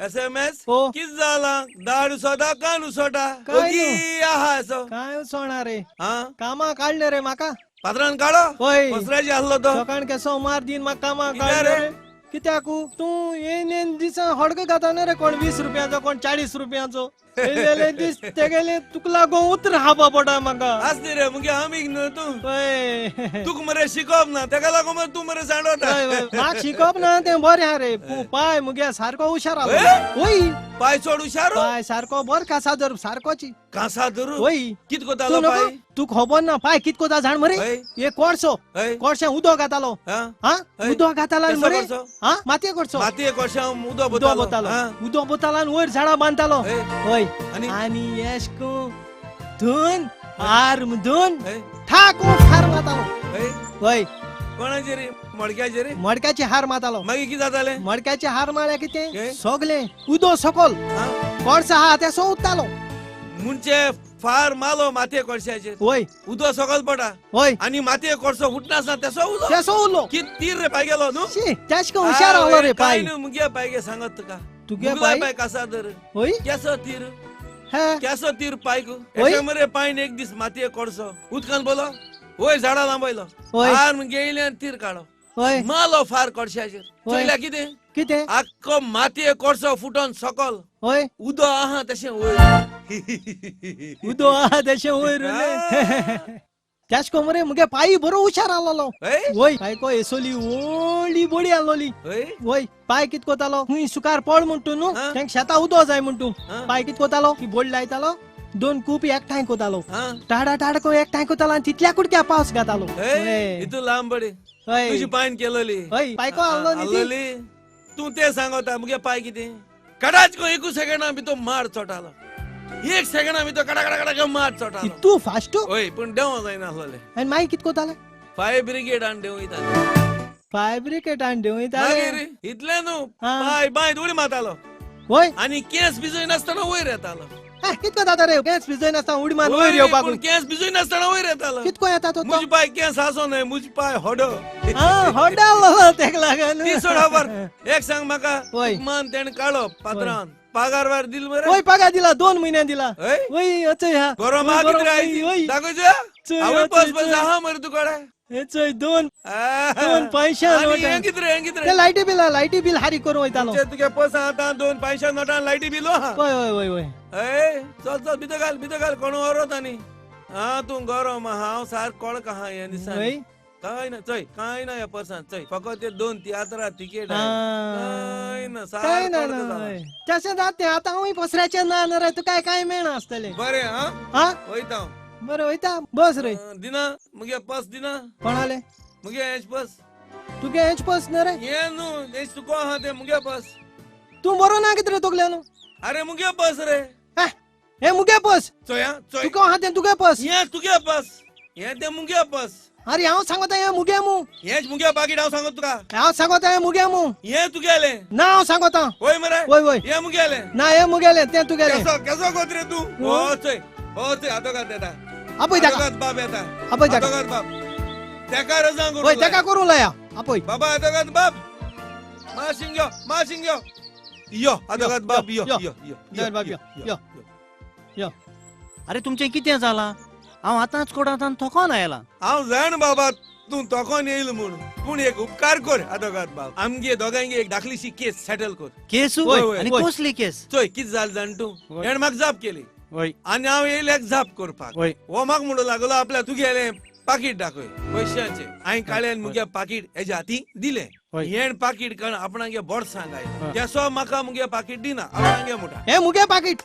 SMS. हो. कित जाला दाड उसोता कान उसोता. काय ओगी आहा असो. काय उसोणार रे? हा. कामा काडले रे म्हाका. पात्रान काडो. वय. पसऱ्याची आसलो तो. सकाळ केसो मार दीन म्हाका कामा कित्याक काडले रे? रे. कित्याकू तूं येन येन दिसा हडक घाता न्हू रे, कोण 20 रुपयांचो कोण 40 रुपयांचो. येयलेले दीस तेगेले तुका लागून उतर हापा पडा म्हाका. आसनी रे मुगे आमीग न्हू तूं. वय. तुका मरे शिकोवप ना तेका लागून मरे तूं मरे सांडवता. वय, वय. म्हाका शिकोवप ना तें बरें आहा रे. पूण पाय मुगे सारको हुशार आसलो. ए? वय. पाय चड हुशार? पाय सारको बर कासा धर सारकोची. कासा धरू? वय. कित तूं कोतालो नको पाय? तूं खबर ना पाय कित कोता जाण मरे? हय. हे कोळसो. हय. कोळशे उदक घातालो. हा? हा? हय. उदक घातालो केसो मरे? कोळसो? हा? मातये कोळसो. मातये कोळशा उदक उदक बोतालो. बोतालो. हा. उदक बोतालो आनी वयर झाडां बांदतालो. हय. वय. आनी? आनी येशकू धून आर्म धून हय. ठाकू हार मातालो. हय. वय. कोणाचे रे? मडक्याचे रे? मडक्याचे हार मातालो. मागीर कितें जातालें? मडक्याचे हार माळ्या कितें? के? सगलें उदो सकल. हा? कोळसा हा तेसो उत्तालो. म्हणजे फार मालो मातये कोळशाचेर. वय. उदो सकल पडा. वय. आनी मातये कोळसो फुटनासना तेसो उदो. तेसो उरलो. कित तीर रे पाय गेलो न्हू? शी, तेशको हुशार आहलो रे पाय. काय न्हू मुगे पाय गे सांगत तुका. तुगे मुगला पाय? पाय कासा धर. वय? केसो तीर? हे. केसो तीर पायक? वय? एशे मरे पायन एक दीस मातये कोळसो उदकान बोलो. वय झाडां लांबयलो. वय. आर मुगे येयले आनी तीर काडो. वय. मालो फार कोळशाचेर. वय. चोयल्या कितें? कितें? आख्खो मातये कोळसो फुटोन सकल. वय. उदो आहा तशें वयर. उदो आहा तशें वयर उरलें. तेशको मरे मुगे पायी बरो हुशार आहलोलो. हय? वय. पायको येसोली व्हडली बडी आहलोली. हय? वय. पाय कित कोतालो? हुंय सुकार पळ म्हणटू न्हू, हा? तेंक शेता उदो जाय म्हणटू. हा? पाय कित कोतालो? ती बोड लायतालो, दोन कूप एकठांय कोतालो. हा? टाडा टाडा को एकठांय कोतालो आनी तितल्या कुडक्या पावस घातालो. हय? वय. इतू लांब बडी. हय. तुजी पायन केलोली. हय. पायको आहलो न्ही ती. आहलोली. तूं तें सांगता मुगे पाय कितें? कडाच को एकू सेकंडा भितर मार चोटालो. एक सेकंडा भितर कडा कडा कडा मार चोटालो. इतू फास्ट? हय, पूण देंवो जायना आसलोले. आनी मागीर कित कोताले? फायर ब्रिगेड आनी देंवयताले. फायर ब्रिगेड आनी देंवयताले. मागीर इतलें न्हू, हा. पाय बांयत उडी मारतालो. वय. आनी केंस भिजय नासतना वयर येतालो. हा, कितको जाता रे? केंस भिजय नासतना उडी मारून वयर येवपाक. पूण केंस भिजय नासतना वयर येतालो. कितको येता तो? मुज पाय केंस आसो न्हय, मुज पाय होडो. हा, होडो आहलो तेका लागून. ती सोड खबर. एक सांग म्हाका, वय. मान तेणें काडलो पात्रान. पगार वार दिल मरे? वय, पगार दिला, 2 म्हयन्यान दिला. हय? वय, अचय हा. बरो वय, म्हाका बरो, कितें वय, आयती? वय. दाखोवच्या? चोय, हांवें चोय, बस बस चोय. आहा मरे तुकडे. हे चोय, दोन पांयश्या आनी नोटां. हें कितें रे, हें कितें रे? ते लायटी बिल, लायटी बिल हारी करून वयतालो. तुमचे तुगे पयस आतां 2 पांयश्या नोटां लायटी बिल आहा. वय, वय, वय, वय. ए, चल चल भितर घाल, भितर घाल, कोण व्हरत आनी. हा, तूं गरम आहा, हांव सारको कोळक आहा ह्या दिसांनी. वय. कांय ना, चोय, कांय ना ह्या पर्सान, चोय, फकत ते 2 तियात्रां तिकेट हा. कांय ना, कांय ना, सारको ना, कोळक जाला. वय. तशें जाता तें, आतां हांवूय पसऱ्याचेर ना न्हू रे, तुका कांय मेळना आसतलें. बरें, हा? हा? वयता हांव. बरें, वयता, बस रे. दिना मुगे पर्स दिना. कोणाले? मुगे हेच पर्स. तुगे हेच पर्स न्हू रे? हें न्हू, हेच तुका आहा तें मुगे पर्स. तूं बरो ना कितें रे तोगल्या न्हू? अरे मुगे पर्स रे. हा, हें मुगे पर्स. चोय, हा, चोय. तुका आहा तें तुगे पर्स. हें तुगे पर्स, हें तें मुगे पर्स. अरे हांव सांगता हें मुगे मू. हेंच मुगे पाकीट हांव सांगता तुका. हांव सांगता हें मुगे मू. हें तुगेलें. ना हांव सांगता. वय मरे? वय, वय. हें मुगेलें. ना हें मुगेलें, तें तुगेलें. केसो, केसो कोत रे तूं? हो? हो चोय, हो चोय, आदोगाद येता. आपय ताका. आदोगाद बाब येता. आपय ताका. आदोगाद बाब. तेका रजांव करूंक वय, लाय. तेका करूंक लाया. आपय. बाबा आदोगाद बाब. माशिंग यो, माशिंग यो. यो, आदोगाद बाब, यो, यो, यो, यो, आदोगाद बाब, यो, यो, यो. अरे तुमचें कितें जालां? हांव आतांच कोटांत थकोन आयलां. हांव जाण बाबा तूं थकोन येयल म्हूण, पूण एक उपकार कर आदोगाद बाब, आमगे दोगांयगे एक धाकलीशी केस सेटल कर. केस? वय, वय, आनी वय. कसली केस? चोय कितें जालें जाण तूं, वय. हेणें म्हाका जाप केली वय. आनी हांव येयलें एक जाप करपाक. वय. हो म्हाका म्हणूंक लागलो आपल्या तुगेलें पाकीट दाखय पयशांचें. हांवें काडलें आनी मुगे पाकीट हेज्या हाती दिलें. वय. हेण पाकीट काडून आपणागे बोर्सांक आयलें. हा. तेसो म्हाका मुगे पाकीट दिना, आपणागे म्हणटा. हें मुगे पाकीट.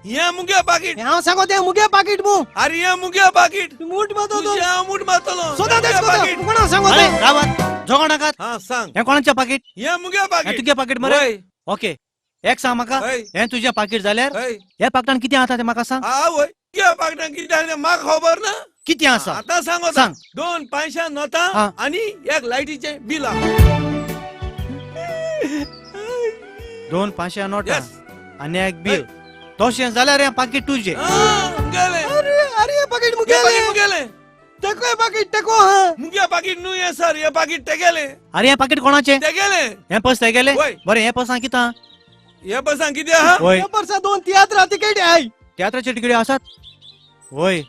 हें मुगे पाकीट. हांव सांगता हें मुगे पाकीट मू. अरे हें मुगे पाकीट. मूठ मारतो तूं. तुजें हांव मूठ मारतलो. सोदा मुगे तेच कोता. पाकीट. कोणा सांगता? अरे रावात, झगडो नाकात. हा सांग. हें कोणाचें पाकीट? हें मुगे पाकीट. हें तुगें पाकीट मरे? वय. ओके, एक सांग म्हाका, हय. हें तुजें पाकीट जाल्यार हय. ह्या पाकिटान कितें आसा तें म्हाका सांग. हा वय, तुगें पाकिटान कितें आसा तें म्हाका खबर ना. कितें आसा? आतां सांगता. सांग. 2 पांयश्या नोटां हा. आनी एक लायटीचें बिल आहा. 2 पांयश्या नोटां Yes. आनी एक बिल. तशें जाल्यार हें पाकीट तुजें. हा, मुगेलें. अरे, अरे, हें पाकीट हें मुगेलें. पाकीट मुगेलें. तेको हें पाकीट, तेको आहा. मुगे पाकीट न्हू हें सर, हें पाकीट तेगेलें. अरे हें पाकीट कोणाचें? तेगेलें. हें पर्स तेगेलें? वय. बरें, हें पर्सान कितें आहा? हे बसां कितें आहा? वय. हे परसा 2 तियात्रा तिकेटी I. तियात्राचे तिकेटी आसात? वय.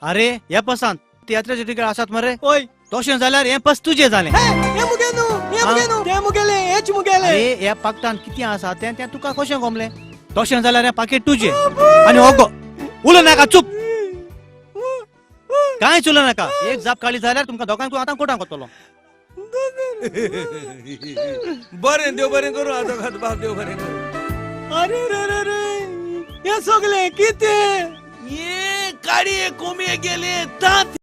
अरे हे पसान तियात्राचे तिकेट आसात मरे? वय. तशें जाल्यार हे पस तुजें जालें. हे मुगे न्हू, हे मुगे न्हू, ते मुगेले, हेच मुगेले. अरे ह्या पाकटान कितें आसा तें तें तुका कशें गोमलें? तशें जाल्यार हें पाकीट तुजें. आनी ओगो उलो नाका, चूप, कांयच उलो नाका. एक जाप काडली जाल्यार तुमकां दोगांकूय आतां कोटांक वतलो. बरें, देव बरें करूं आदोगाद बाब, देव बरें करूं. अरे रे रे रे, हे सगळें कितें? ये काडये कोंबये गेले, तांत